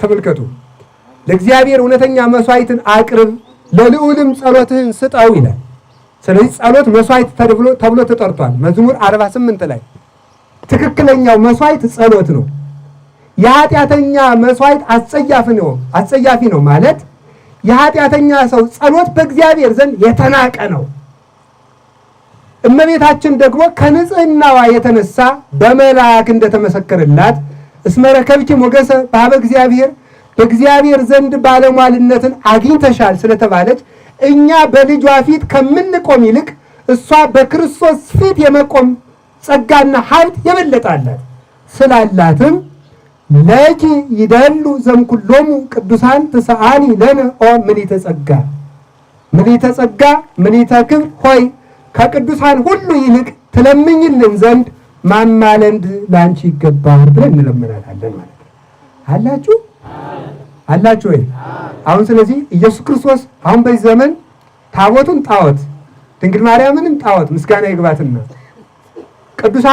ተመልከቱ። ለእግዚአብሔር እውነተኛ መስዋዕትን አቅርብ፣ ለልዑልም ጸሎትህን ስጠው ይላል። ስለዚህ ጸሎት መስዋዕት ተብሎ ተጠርቷል። መዝሙር 48 ላይ ትክክለኛው መስዋዕት ጸሎት ነው። የኃጢአተኛ መስዋዕት አስጸያፊ ነው። አስጸያፊ ነው ማለት የኃጢአተኛ ሰው ጸሎት በእግዚአብሔር ዘንድ የተናቀ ነው። እመቤታችን ደግሞ ከንጽህናዋ የተነሳ በመልአክ እንደተመሰከረላት እስመ ረከብኪ ሞገሰ በኀበ እግዚአብሔር፣ በእግዚአብሔር ዘንድ ባለሟልነትን አግኝተሻል ስለተባለች፣ እኛ በልጇ ፊት ከምንቆም ይልቅ እሷ በክርስቶስ ፊት የመቆም ጸጋና ሀብት የበለጠ ስላላትም ለኪ ይደሉ ዘእምኩሎሙ ቅዱሳን ትስአሊ ለነ ኦ ምልዕተ ጸጋ፣ ምልዕተ ጸጋ ምልዕተ ክብር ሆይ፣ ከቅዱሳን ሁሉ ይልቅ ትለምኝልን ዘንድ ማማለድ ለአንቺ ይገባል ብለን እንለምናታለን ማለት ነው። አላችሁ አላችሁ ወይ? አሁን ስለዚህ ኢየሱስ ክርስቶስ አሁን በዚህ ዘመን ታቦቱን ጣዖት፣ ድንግል ማርያምንም ጣዖት፣ ምስጋና ይግባትና ቅዱሳን